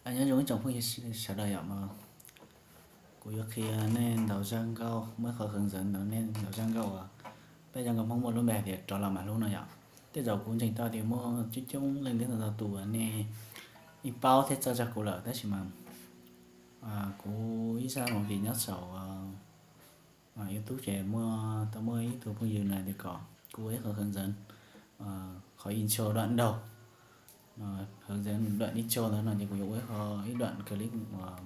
Nyob zoo ib tsoom phooj ywg sawv daws yom, kuv yuav qhia nej ntaus zaj nkauj, muab qhov hwv ntxawv ntaus nej ntaus zaj nkauj uas peb zaj nkauj Hmoob muaj lub npe hais tias Rov Los Mam Hlub no yom. Tej zaum kuv ntseeg tau tias muaj coob coob leej twg ntau tus uas nej yeej paub thiab txawj zaj kuv lawm, tab sis mas kuv ib zaj movie nyob saum YouTube ces muaj, tau muaj ib tug phooj ywg no tias kom kuv ua ib qho hwv ntxawv, qhov intro đoạn đầu, hwv ntxawv đoạn intro ntawd no ces kuv yuav ua ib qho, ib đoạn clip uas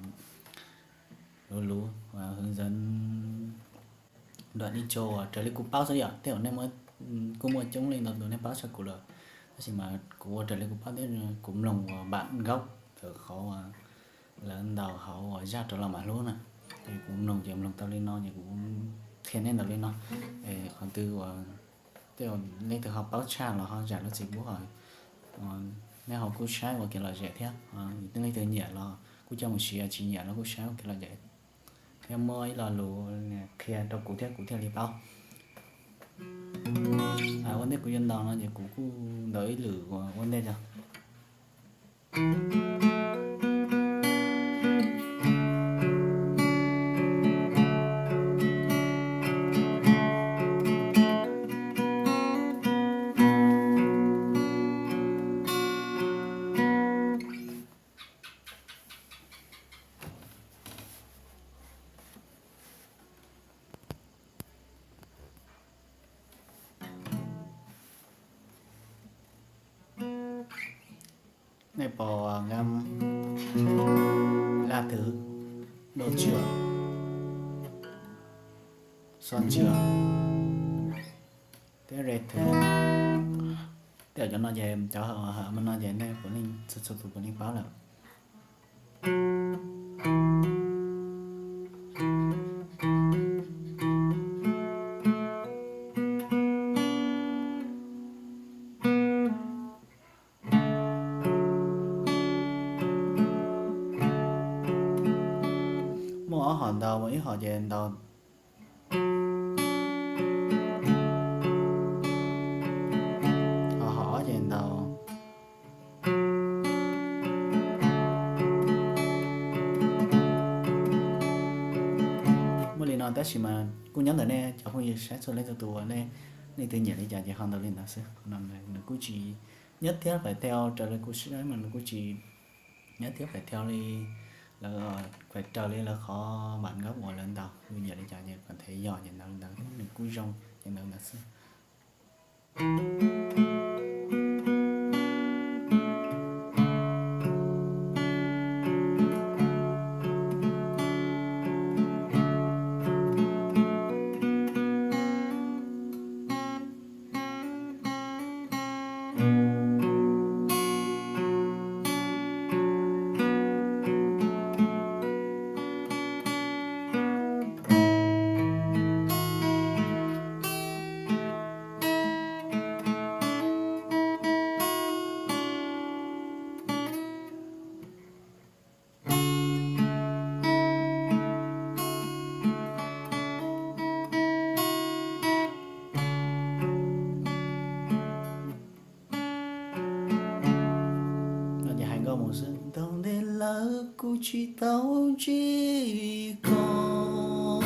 luv luv, hwv ntxawv đoạn intro uas raws li kuv paub xwb yom. Tej zaum nej kuj muaj coob leej ntau tus nej paub zaj kuv lawm, tab sis mas kuv ua raws li kuv paub thiab kuv mloog uas bản gốc ntawm qhov lawv ntaus hauv uas zaj Rov Los Mam Hlub na. Ces kuv mloog ces mloog tau li no ces kuv qhia nej ntawm li no. Qhov twg uas tej leej twg ho paub tshaj los ho zam lub txim pub, nej ho kuj saib ua kev lom zem thiab. Leej twg nyiam los kuj coj mus siv, tsis nyiam los kuj saib ua kev lom zem thiab muab ib lo lus qhia rau kuv thiab kuv thiaj li paub. Ua ntej kuv yuav ntaus no ces kuv kuj ntaus ib lwm uas ua ntej os. Nej pom ngam la thứ, đô trưởng, son trưởng, thiab re thứ. Tej cov no ces cov hauv no ces nej puav leej txhua txhua tus puav leej paub lawm. Muaj ob hom ntaus, ib hom ces ntaus, ho hom ob ces ntaus. Muaj li no tab sis mas kuj nyob ntawm nej cov phooj ywg saib txhua leej txhua tus uas nej, nej leej twg nyiam li cas ces ho ntaus li ntawd xwb. Nws kuj tsis nhất thiết phải theo, raws li kuv saib mas nws kuj tsis nhất thiết phải theo li lawv, phải raws li lawv qhov bản gốc uas lawv ntaus. Yus nyiam li cas ces kom thev yog ces ntaus li ntawd, nws kuj zoo ces ntaus li ntawd xwb. No ces hais nkauj mus xwb. Tau ntev lawm kuv tsis tau ntsib koj,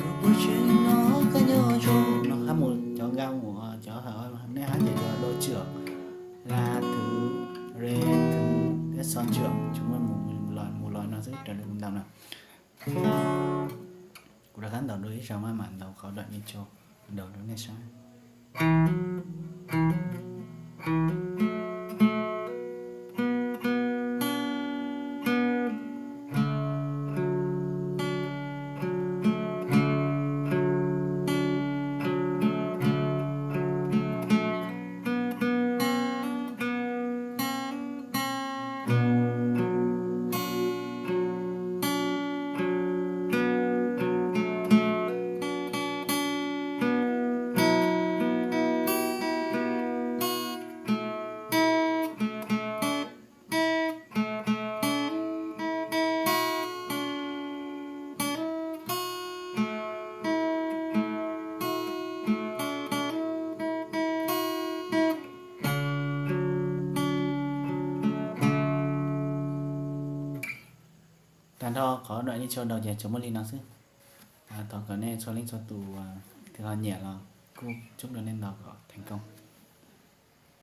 koj puas tseem hnov kab nyob zoo. No hab mus cov nkauj mus, cov nej hab ces cov đô trưởng, la thứ, re thứ, thiab son trưởng, tsuas muaj mus los mus los no xwb raws li kuv ntaus no. Kuv rov qab ntaus dua ib zaug maj mam ntaus qhov đoạn intro đầu rau nej saib. Nrho qhov dua nej tso rau ces tsuas muaj li no xwb. Thov kom nej txhua leej txhua tus, tig los nyiam los kuj chúc mừng nej ntau kom thành công.